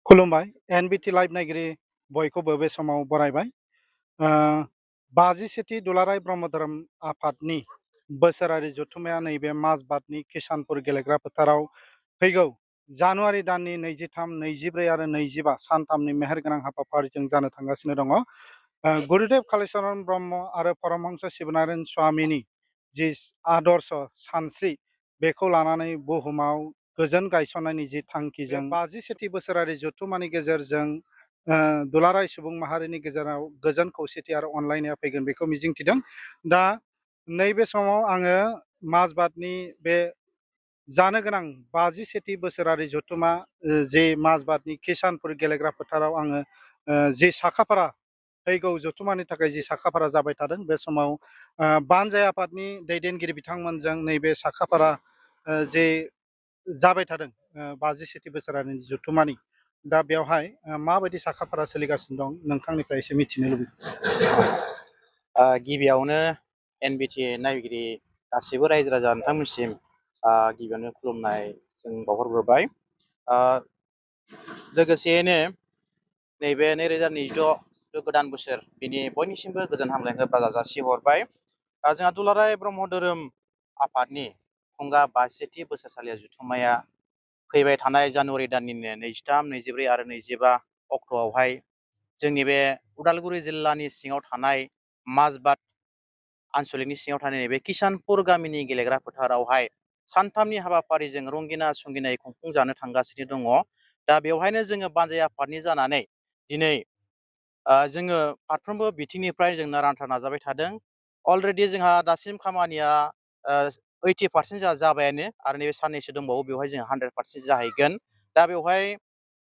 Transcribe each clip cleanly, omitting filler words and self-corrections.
खुलुमबाय एनबिटि लाइभ नायगिरि बयखौबो बे समाव बरायबाय। 57थि दुलाराय ब्रह्म धोरोम आफादनि बोसोरारि जथुम्माया नैबे माजबातनि किसानपुर गेलेग्रा फोथाराव फैगौ जानुवारि दाननि 23, 24 आरो 25 सानथामनि मेहेरगोनां हाबाफारिजों जानो थांगासिनो दङ। गुरुदेव कालीचरण ब्रह्म आरो परमहंस शिवनारायण स्वामीनि जि आदर्श सानस्रि बेखौ लानानै बुहुमाव गोजोन गायसननायनि जि थांखिजों 57थि बोसोरारि जथुम्मानि गेजेरजों दुलाराय सुबुं माहारिनि गेजेराव गोजोन खौसेथि आरो अनलायनाया फैगोन बेखौ मिजिंथिदों। दा नैबे समाव आङो माजबातनि बे जानो गोनां 57थि बोसोरारि जथुम्मा जे माजबातनि किसानपुर गेलेग्रा फोथाराव आङो जि साखाफारा फैगौ जथुम्मानि थाखाय जि साखाफारा जाबाय थादों बे समाव बानजाय आफादनि दैदेनगिरि बिथांमोनजों नैबे साखाफारा जे जाबाय थादों 57थि बोसोरारि जथुम्मानि दा बेवहाय माबायदि साखाफारा सोलिगासिनो दं नोंथांनिफ्राय एसे मिथिनो लुबैदों। गिबियावनो एनबिटि नायगिरि गासिबो रायजो राजा नोंथांमोनसिम गिबियावनो खुलुमनाय जों बावहरग्रोबाय। लोगोसेयैनो नैबे 2026 गोदान बोसोर बिनि बयनिसिमबो गोजोन हामलायनायखौ बाजा जासिहरबाय। जोंहा दुलाराय ब्रह्म धोरोम आफादनि खुंगा 57थि बोसोरसालिया जथुम्माया फैबाय थानाय जानुवारि दाननिनो 23, 24 आरो 25 अक्ट'आवहाय जोंनि बे उदालगुरि जिल्लानि सिङाव थानाय माजबात आनसलिकनि सिङाव थानाय नैबे किसानपुर गामिनि गेलेग्रा फोथारावहाय सानथामनि हाबाफारिजों रंगिना संगिनायै खुंफुंजानो थांगासिनो दङ। दा बेवहायनो जोङो बानजाय आफादनि जानानै दिनै जोङो फारफ्रोमबो बिथिंनिफ्राय जों नारा-नाथा नाजाबाय थादों। अलरेडि जोंहा दासिम खामानिया 80% जाबायानो आरो नैबे साननैसो दंबावो बेवहाय जों 100% जाहैगोन। दा बेवहाय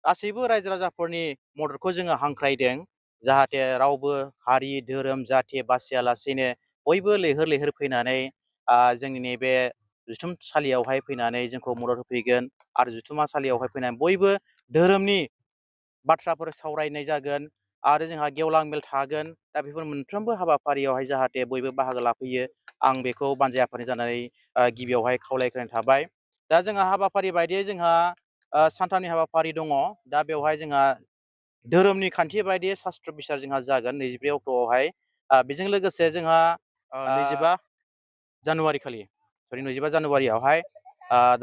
गासैबो रायजो राजाफोरनि मददखौ जोङो हांख्रायदों जाहाथे रावबो हारि धोरोम जाथि बासियालासेनो बयबो लैहोर लैहोर फैनानै जोंनि नैबे जुथुमसालियावहाय फैनानै जोंखौ मदद होफैगोन आरो जुथुमासालियावहाय फैनानै बयबो धोरोमनि बाथ्राफोर सावरायनाय जागोन आरो जोंहा गेवलां मेल थागोन। दा बेफोर मोनफ्रोमबो हाबाफारियावहाय जाहाथे बयबो बाहागो लाफैयो आं बेखौ बानजाय आफादनि जानानै गिबियावहाय खावलायग्रोनाय थाबाय। दा जोंहा हाबाफारि बायदियै जोंहा सानथामनि हाबाफारि दङ। दा बेवहाय जोंहा धोरोमनि खान्थि बायदियै शास्त्र बिसार जोंहा जागोन 24 अक्ट'आवहाय। बेजों लोगोसे जोंहा 25 जानुवारियावहाय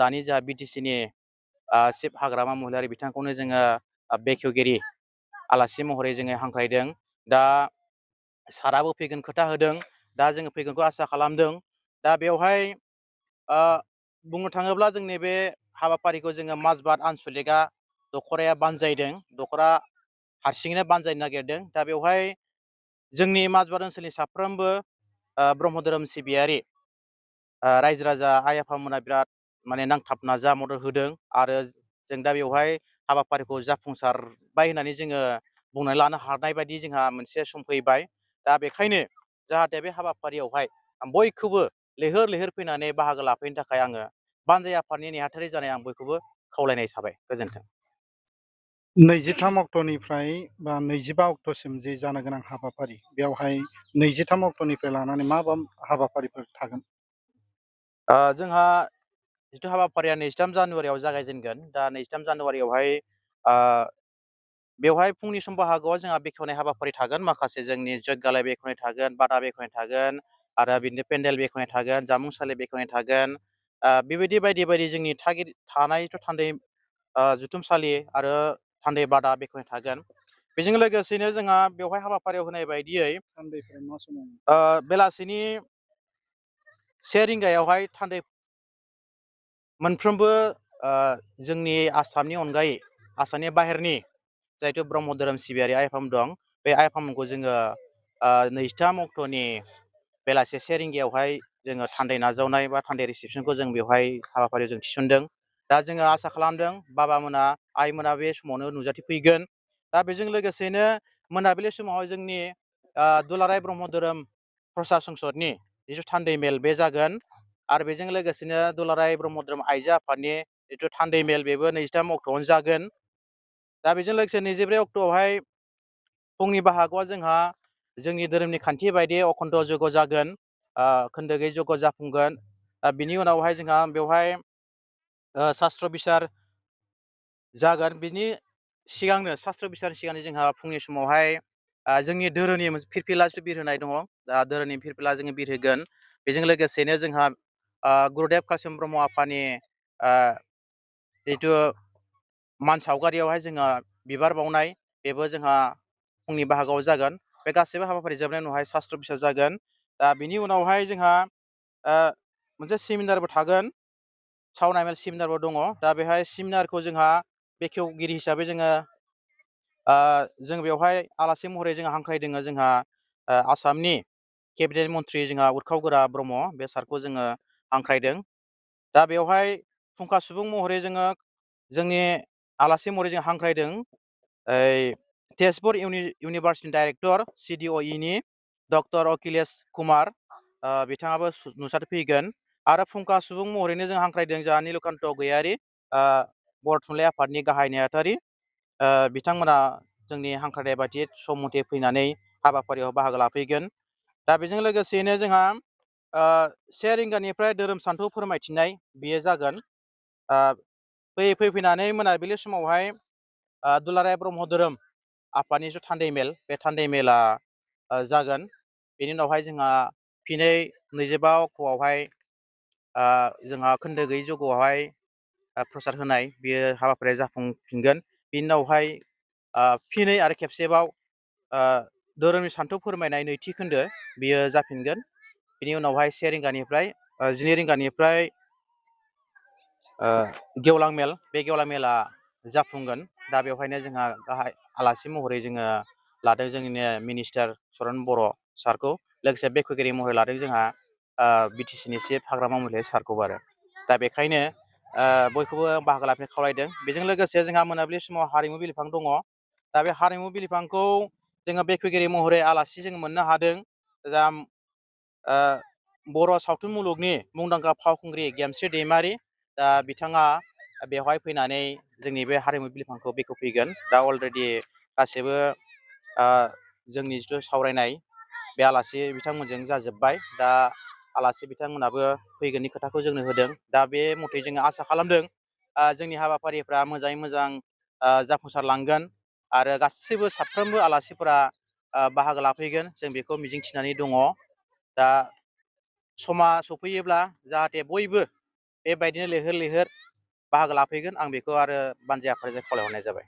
दानि जा बिटिसिनि चिफ हाग्रामा महिलारि बिथांखौनो जोङो बेखेवगिरि आलासि महरै जोङो हांख्रायदों। दा साराबो फैगोन खोथा होदों। दा जोङो फैगोनखौ आसा खालामदों। दा बेवहाय बुंनो थाङोब्ला जोंनि बे हाबाफारिखौ जोङो माजबात आनसलिकआ दखराया बानजायदों। दखरा हारसिङैनो बानजायनो नागिरदों। दा बेवहाय जोंनि माजबात ओनसोलनि साफ्रोमबो ब्रह्म धोरोम सिबियारि रायजो राजा आइ आफामोना बिराद नांथाब नाजा मदद होदों आरो जों दा बेवहाय हाबाफारिखौ जाफुंसारबाय होननानै जोङो बुंनानै लानो हानाय बायदि जोंहा मोनसे सम फैबाय। दा बेखायनो जाहाथे बे हाबाफारियावहाय बयखौबो लैहोर लैहोर फैनानै बाहागो लाफैनो थाखाय आङो बानजाय आफादनि नेहाथारि जानाय आं बयखौबो खावलायनाय थाबाय। गोजोन्थों। 23 अक्ट'निफ्राय बा 25 अक्ट'सिम जे जानो गोनां हाबाफारि बेवहाय 23 अक्ट'निफ्राय लानानै मा हाबाफारिफोर थागोन? जोंहा जिथु हाबाफारिया 23 जानुवारियाव जागायजेनगोन। दा 23 जानुवारियावहाय बेवहाय फुंनि सम बाहागोआव जोंहा बेखेवनाय हाबाफारि थागोन। माखासे जोंनि जयगालाय बेखेवनाय थागोन, बादा बेखेवनाय थागोन आरो बिदिनो पेन्डेल बेखेवनाय थागोन, जामुंसालि बेखेवनाय थागोन। बेबायदि बायदि बायदि जोंनि थानायथ' थान्दै जुथुमसालि आरो थान्दै बादा बेखेवनाय थागोन। बेजों लोगोसेनो जोंहा बेवहाय हाबाफारियाव होनाय बायदियै बेलासिनि 1 रिंगायावहाय थान्दै मोनफ्रोमबो जोंनि आसामनि अनगायै आसामनि बाहेरनि जायथु ब्रह्म धोरोम सिबियारि आइ आफामोन दं बे आइ आफामोनखौ जोङो 23 अक्ट'नि बेलासि 1 रिंगायावहाय जोङो थान्दै नाजावनाय बा थान्दै रिसिपसनखौ जों बेवहाय हाबाफारियाव जों थिसनदों। दा जोङो आसा खालामदों बाबामोना आइमोना बे समावनो नुजाथिफैगोन। दा बेजों लोगोसेनो मोनाबिलि समावहाय जोंनि दुलाराय ब्रह्म धोरोम प्रसा संसदनि जिथु थान्दै मेल बे जागोन आरो बेजों लोगोसेनो दुलाराय ब्रह्म धोरोम आइजो आफादनि जिथु थान्दै मेल बेबो 23 अक्ट'आवनो जागोन। दा बेजों लोगोसे 24 अक्ट'आवहाय फुंनि बाहागोआव जोंहा जोंनि धोरोमनि खान्थि बायदि अखन्त जग्य जागोन, खोन्दो गैयै जग्य जाफुंगोन। बिनि उनावहाय जोंहा बेवहाय शास्त्र बिसार जागोन। बिनि सिगांनो शास्त्र बिसारनि सिगांनो जोंहा फुंनि समावहाय जोंनि धोरोमनि मोनसे फिरफिला जिथु बिरहोनाय दङ। दा धोरोमनि फिरफिला जोङो बिरहोगोन। बेजों लोगोसेनो जोंहा गुरुदेब कालिचरन ब्रह्म आफानि जिथु मान सावगारियावहाय जोंहा बिबार बावनाय बेबो जोंहा फुंनि बाहागोआव जागोन। बे गासैबो हाबाफारि जोबनायनि उनावहाय शास्त्र बिसार जागोन। दा बिनि उनावहाय जोंहा मोनसे सेमिनारबो थागोन। साउन्ड एम एल सेमिनारबो दङ। दा बेहाय सेमिनारखौ जोंहा बेखेवगिरि हिसाबै जों बेवहाय आलासि महरै जोंहा हांख्रायदों जोंहा आसामनि केबिनेट मन्थ्रि जोंहा उरखाव गोरा ब्रह्म बे सारखौ जोङो हांख्रायदों। दा बेवहाय फुंखा सुबुं महरै जोंनि आलासि महरै जों हांख्रायदों तेजपुर इउनिभार्सिटिनि डाइरेक्टर CDOE नि डक्टर अखिलेश कुमार बिथाङाबो नुजाथिफैगोन। आरो फुंखा सुबुं महरैनो जों हांख्रायदों जोंहा नीलकान्त गयारि बर' थुनलाइ आफादनि गाहाय नेहाथारि बिथांमोना जोंनि हांख्रायनाय बायदि सम मथे फैनानै हाबाफारियाव बाहागो लाफैगोन। दा बेजों लोगोसेयैनो जोंहा 1 रिंगानिफ्राय धोरोम सान्थौ फोरमायथिनाय बेयो जागोन। फैनानै मोनाबिलि समावहाय दुलाराय ब्रह्म धोरोम आफादनि थान्दै मेल बे थान्दै मेला जागोन। बेनि उनावहाय जोंहा फिनै 25 अक्ट'आवहाय जोंहा खोन्दो गैयै जग'आवहाय प्रसाद होनाय बेयो हाबाफारिया जाफुंफिनगोन। बिनि उनावहाय फिनै आरो खेबसेबाव धोरोमनि सान्थौ फोरमायनाय नैथि खोन्दो बियो जाफिनगोन। बिनि उनावहाय 1 रिंगानिफ्राय 12 रिंगानिफ्राय गेवलां मेल बे गेवलां मेला जाफुंगोन। दा बेवहायनो जोंहा गाहाय आलासि महरै जोङो लादों जोंनिनो मिनिस्टार चरन बर' सारखौ। लोगोसे बेखेवगिरि महरै लादों जोंहा BTC नि चिफ हाग्रामा महिलारि सारखौबो आरो। दा बेखायनो बयखौबो बाहागो लाफैनो खावलायदों। बेजों लोगोसे जोंहा मोनाबिलि समाव हारिमु बिलिफां दङ। दा बे हारिमु बिलिफांखौ जोङो बेखेवगिरि महरै आलासि जों मोननो हादों। दा बर' सावथुन मुलुगनि मुंदांखा फावखुंग्रि गेमस्रि दैमारि दा बिथाङा बेवहाय फैनानै जोंनि बे हारिमु बिलिफांखौ बेखेवफैगोन। दा अलरेडि गासैबो जोंनि जिथु सावरायनाय बे आलासि बिथांमोनजों जाजोब्बाय। दा आलासि बिथांमोनाबो फैगोननि खोथाखौ जोंनो होदों। दा बे मथै जोङो आसा खालामदों जोंनि हाबाफारिफ्रा मोजाङै मोजां जाफुंसारलांगोन आरो गासैबो साफ्रोमबो आलासिफोरा बाहागो लाफैगोन जों बेखौ मिजिंथिनानै दङ। दा समा सफैयोब्ला जाहाथे बयबो बेबायदिनो लैहोर लैहोर बाहागो लाफैगोन आं बेखौ आरो बानजाय आफादजों खावलायहरनाय जाबाय।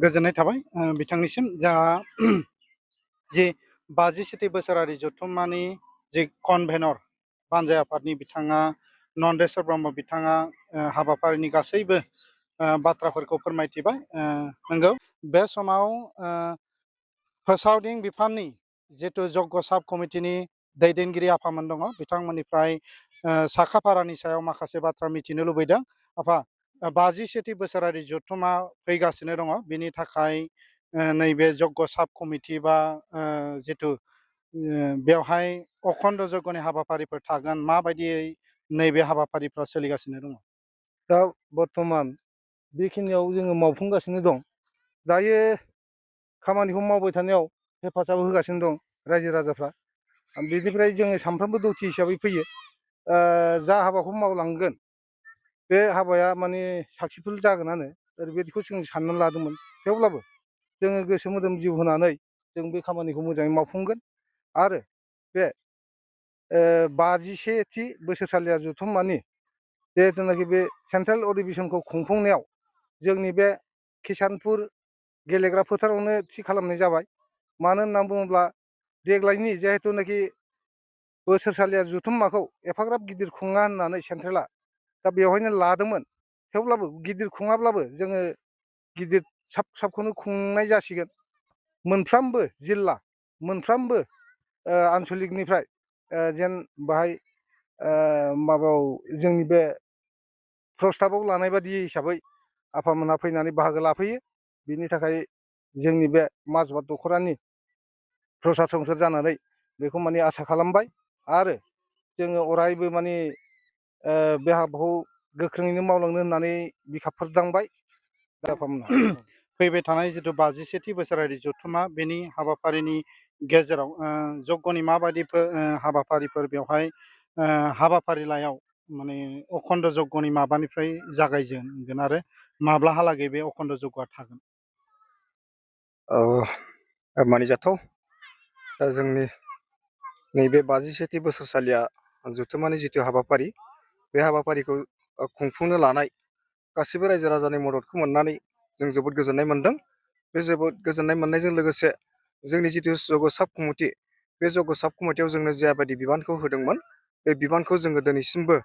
गोजोननाय थाबाय बिथांनिसिम। जा जि 52थि बोसोरारि जथुम्मानि जि कनभेनर बानजाय आफादनि बिथाङा नन्देस्वर ब्रह्म बिथाङा हाबाफारिनि गासैबो बाथ्राफोरखौ फोरमायथिबाय। नंगौ बे समाव फोसावदिं बिफाननि जिथु जग्य साब कमिटिनि दैदेनगिरि आफामोन दङ बिथांमोननिफ्राय साखाफारानि सायाव माखासे बाथ्रा मिथिनो लुबैदों। आफा 52थि बोसोरारि जथुम्मा फैगासिनो दङ बिनि थाखाय नैबे जग्य साब कमिटि बा जिथु बेवहाय अखण्ड जग्यनि हाबाफारिफोर थागोन माबायदियै नैबे हाबाफारिफ्रा सोलिगासिनो दङ? दा बर्थमान बेखिनियाव जोङो मावफुंगासिनो दं। दायो खामानिखौ मावबाय थानायाव हेफाजाब होगासिनो दं रायजो राजाफ्रा। बिनिफ्राय जोङो सानफ्रोमबो दौथि हिसाबै फैयो। जा हाबाखौ मावलांगोन बे हाबाया माने साक्सेसफुल जागोनानो ओरैबायदिखौ जों साननानै लादोंमोन। थेवब्लाबो जोङो गोसो मोदोम जिउ होनानै जों बे खामानिखौ मोजाङै मावफुंगोन आरो बे 51थि बोसोरसालिया जथुम्मानि जिहेथुनाखि बे सेन्ट्रेल अधिवेशनखौ खुंफुंनायाव जोंनि बे किसानपुर गेलेग्रा फोथारावनो थि खालामनाय जाबाय। मानो होननानै बुङोब्ला देग्लायनि जिहेथुनाखि बोसोरसालिया जथुम्माखौ एफाग्राब गिदिर खुङा होननानै सेन्ट्रेला दा बेवहायनो लादोंमोन। थेवब्लाबो गिदिर खुङाब्लाबो जोङो गिदिर साबखौनो खुंनाय जासिगोन। मोनफ्रोमबो जिल्ला मोनफ्रोमबो आनसलिकनिफ्राय जेन बाहाय माबायाव जोंनि बे प्रस्ताबाव लानाय बादि हिसाबै आफामोनहा फैनानै बाहागो लाफैयो। बिनि थाखाय जोंनि बे माजबाद दख'रानि प्रसाद संसद जानानै बेखौ माने आसा खालामबाय आरो जोङो अरायबो माने बे हाबाखौ गोख्रोङैनो मावलांनो होननानै बिखाफोरदांबाय आफामोनहा। फैबाय थानाय जिथु 52थि बोसोरारि जथुम्मा बेनि हाबाफारिनि गेजेराव जग्यनि माबायदि हाबाफारिफोर बेवहाय हाबाफारिलायाव माने अखण्ड जग्यनि माबानिफ्राय जागायजेनगोन आरो माब्लाहालागै बे अखण्ड जग्यआ थागोन? मानिजाथाव जोंनि नैबे 57थि बोसोरसालिया जथुम्मानि जिथु हाबाफारि बे हाबाफारिखौ खुंफुंनो लानाय गासिबो रायजो राजानि मददखौ मोननानै जों जोबोद गोजोननाय मोनदों। बे जोबोद गोजोननाय मोननायजों लोगोसे जोंनि जिथु जग साब कमिटि बे जग साब कमिटियाव जोंनो जाबायदि बिबानखौ होदोंमोन बे बिबानखौ जोङो दिनैसिमबो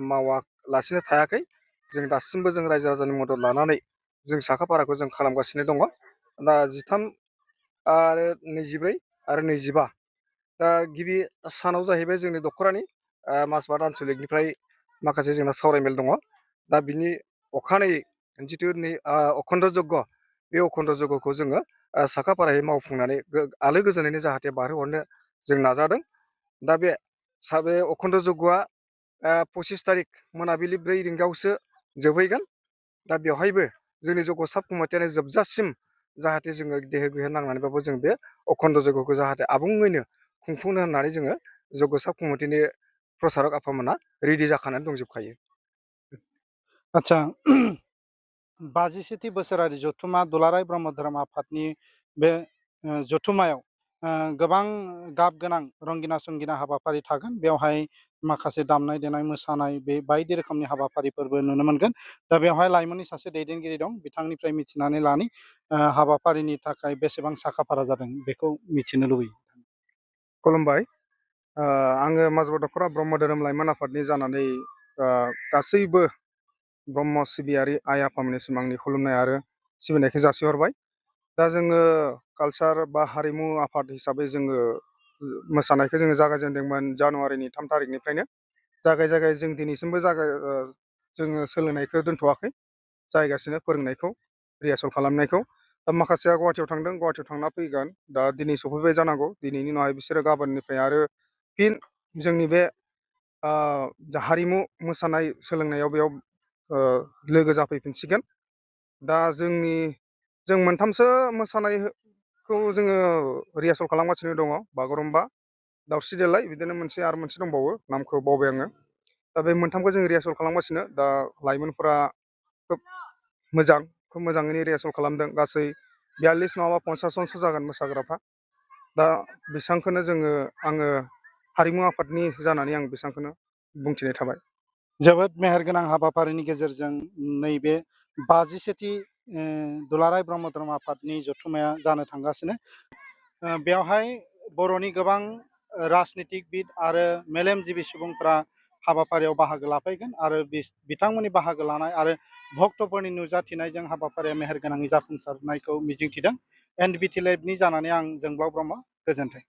मावालासिनो थायाखै। जों दासिमबो जों रायजो राजानि मदद लानानै जों साखाफाराखौ जों खालामगासिनो दङ। दा 13 आरो 24 आरो 25 दा गिबि सानाव जाहैबाय जोंनि दख'रानि माजबाद आनसलिकनिफ्राय माखासे जोंना सावरायमेल दङ। दा बिनि अखानायै जिथु अखन्द जग्य बे अखन्द जग्यखौ जोङो साखाफारायै मावफुंनानै आलो गोजोनैनो जाहाथे बारहोहरनो जों नाजादों। दा बे अखन्द जग्यआ 25 तारिख मोनाबिलि 4 रिंगायावसो जोबहैगोन। दा बेवहायबो जोंनि जग साब कमिटियानो जोबजासिम जाहाथे जोङो देहो गैहो नांनानैबाबो जों बे अखन्द जग्यखौ जाहाथे आबुङैनो खुंफुंनो होननानै जोङो जग साब कमिटिनि प्रसारक आफामोना रेडि जाखानानै दंजोबखायो। आदसा 57थि बोसोरारि जथुम्मा दुलाराय ब्रह्म धोरोम आफादनि बे जथुम्मायाव गोबां गाब गोनां रंगिना संगिना हाबाफारि थागोन। बेवहाय माखासे दामनाय देनाय मोसानाय बे बायदि रोखोमनि हाबाफारिफोरबो नुनो मोनगोन। दा बेवहाय लाइमोननि सासे दैदेनगिरि दं, बिथांनिफ्राय मिथिनानै लानि हाबाफारिनि थाखाय बेसेबां साखाफारा जादों बेखौ मिथिनो लुबैयो। खुलुमबाय। आङो माजबाद दख'रा ब्रह्म धोरोम लाइमोन आफादनि जानानै गासैबो ब्रह्म सिबियारि आइ आफामोननिसिम आंनि खुलुमनाय आरो सिबिनायखौ जासिहरबाय। दा जोङो कालचार बा हारिमु आफाद हिसाबै जोङो मोसानायखौ जोङो जागायजेनदोंमोन जानुवारिनि 3 तारिखनिफ्रायनो। जागाय जों दिनैसिमबो जोङो सोलोंनायखौ दोनथ'वाखै, जागायगासिनो फोरोंनायखौ रिहार्सेल खालामनायखौ। दा माखासेया गुवाहाटियाव थांदों, गुवाहाटियाव थांना फैगोन। दा दिनै सफैबाय जानांगौ, दिनैनि उनावहाय बिसोरो गाबोननिफ्राय आरो फिन जोंनि बे हारिमु मोसानाय सोलोंनायाव बेयाव लोगो जाफैफिनसिगोन। दा जों मोनथामसो मोसानायखौ जोङो रिहार्सेल खालामगासिनो दङ, बागुरुम्बा, दावस्रि देलाय, बिदिनो आरो मोनसे दंबावो, नामखौ बावबाय आङो। दा बे मोनथामखौ जों रिहार्सेल खालामगासिनो। दा लाइमोनफोरा खोब मोजाङैनो रिहार्सेल खालामदों। गासै 42 नङाबा 50 जनसो जागोन मोसाग्राफ्रा। दा बेसेबांखौनो आङो हारिमु आफादनि जानानै आं बेसेबांखौनो बुंथिनाय थाबाय। जोबोद मेहेरगोनां हाबाफारिनि गेजेरजों नैबे 57थि दुलाराय ब्रह्म धोरोम आफादनि जथुम्माया जानो थांगासिनो। बेवहाय बर'नि गोबां राजनितिकबिद आरो मेलेमजिबि सुबुंफ्रा हाबाफारियाव बाहागो लाफैगोन आरो बिथांमोननि बाहागो लानाय आरो भक्तफोरनि नुजाथिनायजों हाबाफारिया मेहेरगोनाङै जाफुंसारनायखौ मिजिंथिदों। NBT लाइभनि जानानै आं जोंब्लाव ब्रह्म, गोजोन्थों।